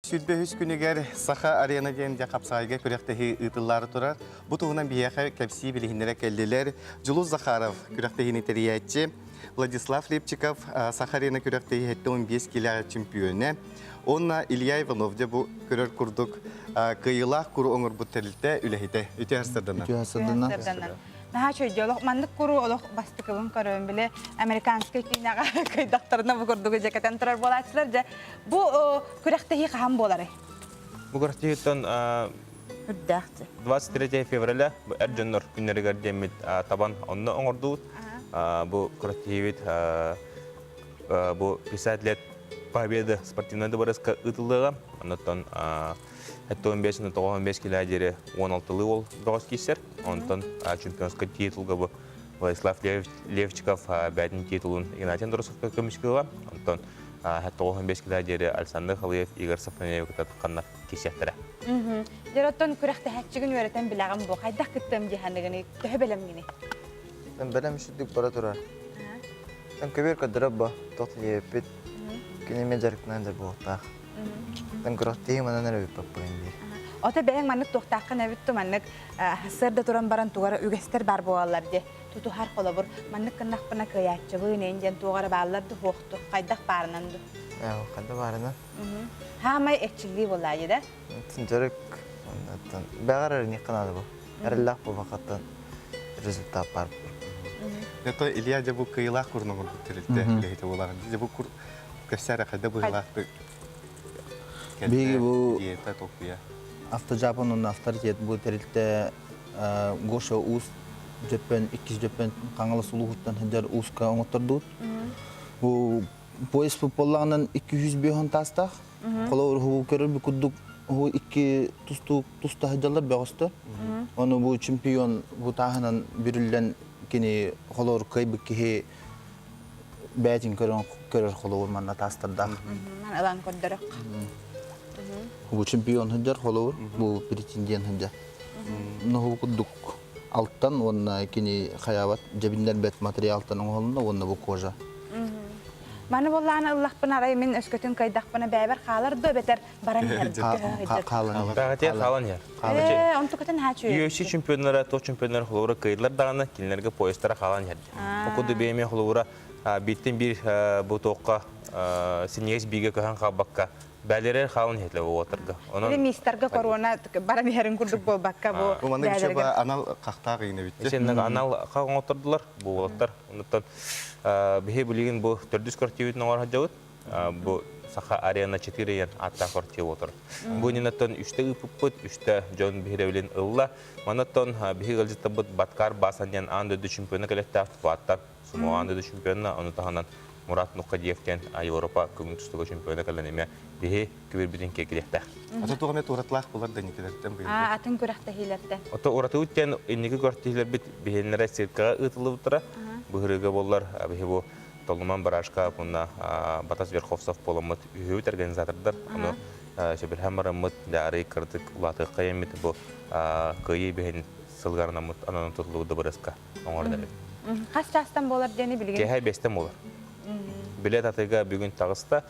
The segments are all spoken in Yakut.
23 күнүгэр Саха Арена диэн дьэ хапсаҕайга күрэхтэһии ыытыллаары турар. Бу туһунан биһиэхэ кэпсии билиһиннэрэ кэллилэр. Дьулус Захаров күрэхтэһиини тэрийээччи, Владислав Лепчиков Саха Арена күрэхтэһии 75 киилэҕэ чемпиона, уонна Илья Иванов дьэ бу көрөр курдук кыайыылаах куру оҥорбут тэрилтэ үлэһитэ. Үтүө сарсыарданан. Үтүө сарсыарданан. Наһаа үчүгэй олох маннык куру олох бастыкыбын көрөбүн били американскай киинэҕэ кыйдахтарына бу курдугу дьэ кэтэн турар буолааччылар дьэ бу күрэхтэһии хаһан буоларый? Бу күрэхтэһииттэн Үрдээх дьэ. 23 февраля бу эр дьоннор күннэригэр диэммит табан онно оҥордубут. Бу күрэхтэһиибит бу 50 лет Победы спортивнай дыбарыска ыытыллыаҕа. Оннуттан 75-95 килэ диэри 16-лыы уол бөҕөс киирсэр. Онтон чемпионскай титулга бу Владислав Левчиков бэйэтин титулун Игнатий Андросовка көмүскүөҕэ. Онтон 95 килэ диэри Александр Халыев, Игорь Сафронеевы кытта ханна киирсиэхтэрэ. Дьэ, оттон күрэхтэһээччигин үөрэтэн билэҕин бу. Хайдах кыттыам дии саныгыный? Төһө бэлэмҥиний? Бэлэм үчүгдүк бара турар. Көбүөр көрдөрөр бо, туох диэбиппит. Кини эмиэ дьарыктанан дьар буолуохтаах. Күрэхтэһии манан эрэ бүппэппин диир. Ото бэйэҥ маннык туохтааххын эбит ту маннык сарсыарда туран баран тугара үгэстэр баар буолаллар дии. Тутуһар холобур маннык гыннахпына кыайааччыбын эн диэн туох эрэ бааллар ду суохту хайдах баарынан ду. Хайда баарынан. Хаамай эрчиллии буоллаа да? Дьарык бэҕэр эрниэххэ наада бу. Эрэллээх буолбаккаттан результат баар. Это Илья дьэ бу кыйылаах курун оҥорбут тэрилтэ үлэһитэ буолаҕын. Дьэ бу кур кэпсээр хайда быһыылаахтык Биһиги бу идеята толкуйа. Автожапон уонна авторитет бу тэрилтэ Гоша Уус Дьөппөн иккис Дьөппөн Хаҥалас улууһуттан сылдьар ууска оҥоттордубут. Бу поезд буоллаҕынан 205 таастаах. Холобур, бу көрөр курдук бу икки тустуу туста сылдьаллар бөҕөстөр. Ону бу чемпион бу тааһынан бүрүллэн кини холобур кыайбыт киһи бэйэтин көрөн көрөр холобур манна таастардаах. Ман ылан көрдөрөх. Бу чемпион сылдьар холобур, бу претендент сылдьар. Ноһу курдук алтан уонна кини хайаабат дьэбиннэрбэт материалтан оҥоһулунна уонна бу кожа. Маны буоллаҕына ыллахпына арай мин өскөтүн кыайдахпына бэйэбэр хаалар дуо эбэтэр баран иһэр Хаалан иһэр. Бэҕэтиэ хаалан иһэр. Ээ, онтукатын хаачуй. UFC чемпионнара, туох чемпионнара холобура кыайдылар даҕаны, кинилэргэ поястара хаалан иһэр. Ол курдук бэйэм холобура бииртэн биир бу туохха синньигэс биигэ көһөн хаалбакка бээлэрэр хаалан иһэллэр уолаттарга. Онон мистарга корона баран иһэрин курдук буолбакка бу Бу маннык үчүгэй анал хахтаах ыйын эбит. Сеннага анал хах оҥоттордулар бу уолаттар. Оннуттан биһи билигин бу төрдүс квартирабытын оҥоро сылдьабыт. Бу Саха Арена 4 диэн ааттаах квартира отор. Бу иннинаттан үстэ ыыппыппыт, үстэ дьон биһирэбилин ылла. Манаттан биһи ыалдьыттарбыт Баткар Басан диэн аан дойду чемпиона кэлэттээх тутааттар. Сумо аан дойду чемпиона, ону таһынан Мурат Нухкадиев диэн Европа көҥүл тустууга чемпиона кэлэн эмиэ биһи күбүрбүтүн киэкилиэхтээх. Ата туох эмэ туоратылаах булар да инникилэртэн быйылгы. Аа, атын күрэхтэһиилэртэн. Ото уратыбыт диэн инники күрэхтэһиилэрбит биһиэннэрэ циркаҕа ыытыллыбыттара. Быһырыыга буоллар биһи бу Толлуман Барашка уонна Батас Верховцев буоламмыт үһүбүт организатордар. Ону сөбүлэһэн бараммыт даарый кырдык улаатыахха еммит бу кыайыы биһин сылгарынаммыт ананан тутуллубут дыбарыаска оҥорон эрэбит. Хас чаастан буолар диэни билигин? Киэһэ бэстэн буолар. Билет атыыга бүгүн таҕыста.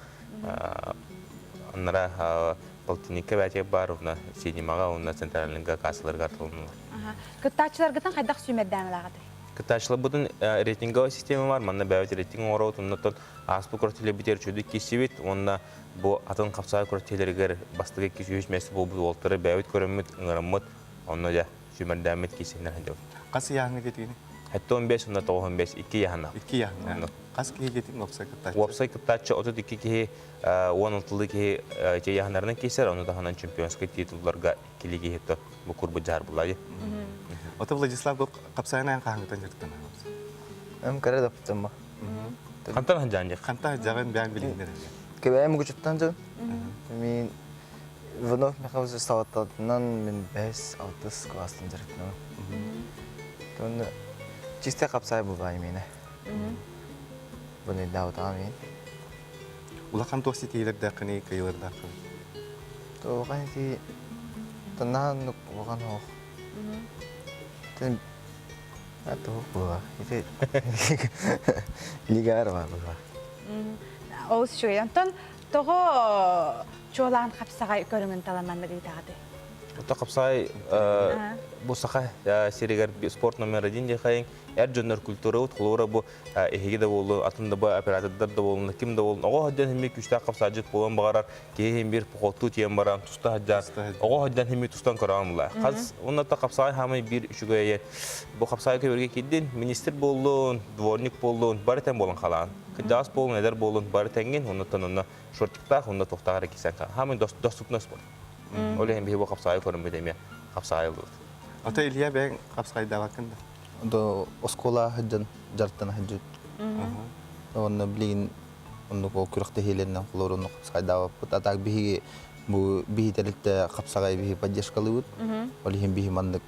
Аннара полтинникка бээтигэ баар уонна синемаҕа уонна центральныйга кассаларга артыланылар. Кыттааччыларгытын хайдах сүүмэрдээн ылаҕытый? Кыттааччыларбытын рейтинговай система бар, манна бэйэбит рейтинг оҥоробут, оннуттан ааспыт күрэхтэһиилэрбитигэр үчүгэйдик киирсибит уонна бу атын хапсаҕай күрэхтэһиилэригэр бастакы иккис-үһүс миэстэ буолбут уолаттары бэйэбит көрөммүт, ыҥыраммыт, онно дьэ сүүмэрдээммит киирсиһиннэр сылдьабыт. Хас ыйааһыҥҥа диэтигиний? 75 уонна 95 икки ыйааһыннаах. Икки ыйааһыннаах. Хас киһи диэтиҥ уопсай кыттааччы? Уопсай кыттааччы 32 киһи, 16 киһи ити ыйааһыннарынан киирсэр, ону таһынан чемпионскай титулларга иккилии киһи бу курбут дьаар булла Ото Владислав бу хапсаайын хаһаҥҥытан дьарыктанаҕын? Эм кэрэ даппытым. Хантан ханжаан дьэ? Хантан дьаҕын бэйэҥ билигиннэр Кэбээм мугучуттан дьон. Мин Иванов Михайлович салаттатынан мин бэс алтыс класстан дьарыктанабын. Тонна чисто хапсаай булбаай миэнэ. Буну даабытаҕа мин. Улахан туох ситиһиилэрдээххиний, кыайыылардааххын? Туохан ити тоннаан улахан оох. Тэн туох була. Ити лигар бар була. Олус үчүгэй. Онтон Тоҕо чуолаан хапсаҕай көрүҥүн талан маннык ыытаҕытый? Ото хапсаҕай бу Саха сиригэр спорт номер один диэхэйин эр дьоннор культурабыт холобура бу эһиги да буоллун, атын да бу оператордар да буоллун, ким да буоллун, оҕо сылдьан химми күүстээх хапсаадьыт буолан баҕарар, киһи иһин биир похуоттуу тиийэн баран туста сылдьар, оҕо сылдьан химми тустан көрөҕүн була. Хас уонна хапсаҕай хаамай биир үчүгэйэ бу хапсаҕай көбүргэ киирдин, министр буоллун, дворник буоллун, бары тэн буолан халаан. Кырдьаҕас буоллун, эдэр буоллун, бары тэҥҥин, оннуттан онно шортиктаах, онно туохтаах эрэ киирсэн хаамай доступный спорт. Ол иһин биһи бу хапсаҕай көрүммүт эмиэ хапсаҕай ыллыбыт. Ото Илья бэйэҥ хапсаҕайдаабаккын да? Ото оскуола сылдьан дьарыктана сылдьыбыт. Уонна билигин оннук ол күрэхтэһиилэринэн холобур оннук хапсаҕайдаабаппыт. А так биһиги бу биһи тэрилтэ хапсаҕай биһи поддержкалыыбыт. Ол иһин биһи маннык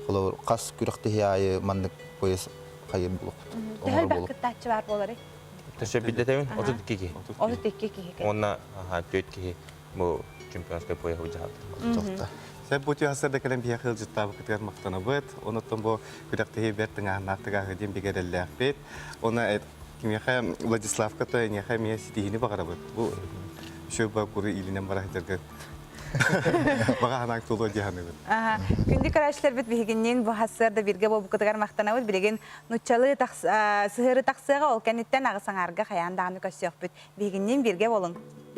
холобур хас күрэхтэһии аайы маннык пояс хайыр буолуохпут. Төһө элбэх кыттааччы баар буоларый? Төсө билдэтэбин 32 киһи. 32 киһи. Уонна 4 киһи бу чемпионскай пояһы дьаһалта. Сәп бу түһасырда кэлэн биһиэхэ ыалдьыттаабыккытыгар махтанабыт. Онуттан бу күрэхтэһии бэрт тыҥааһыннаахтык ааһыы диэн бигэрэллээхпит. Оны кимиэхэ Владиславка то эниэхэ эмиэ ситиһиини баҕарабыт. Бу үчүгэй ба куру иилинэн бара сылдьарга баҕа санааҥ туолуо дии саныыбын. Күндү көрөөччүлэрбит биһигинниин бу сарсыарда бииргэ буолбуккутугар махтанабыт. Билигин нуччалыы сыһыары тахсыаҕа, ол кэнниттэн аҕыс аҥаарга хайаан даҕаны көрсүөхпүт. Биһигинниин бииргэ буолуҥ.